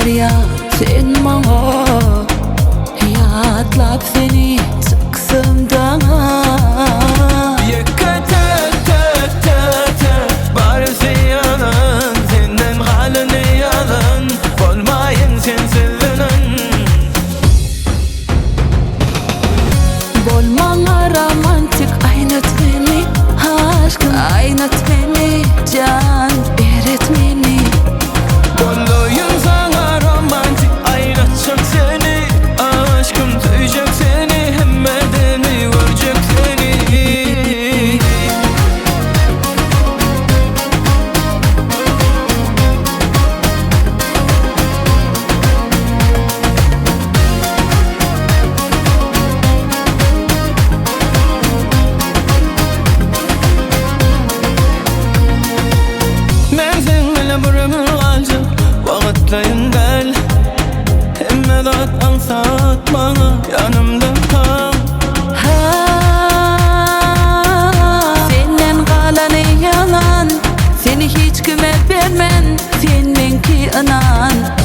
barýaň sen maňa Ýatlap seni çyksam daňa. Ýeke tä tä tä tä barysy ýalan Senden galany ýalan Bolmaýyn sensiz ynan. Bol maňa romantik aýnat meni aşkym aýnat meni jan eret meni. Bolaýyn saňa romantik aýnatjak seni aşkym söýjek seni hemmedeni görjek seni. Men seň bile bir ömür galjak Wagtlaýyn däl Hemme zat aňsat maňa Ýanymda kal. Ha, senden galany ýalan, Seni hiç kime bermen, sen meňki ynan.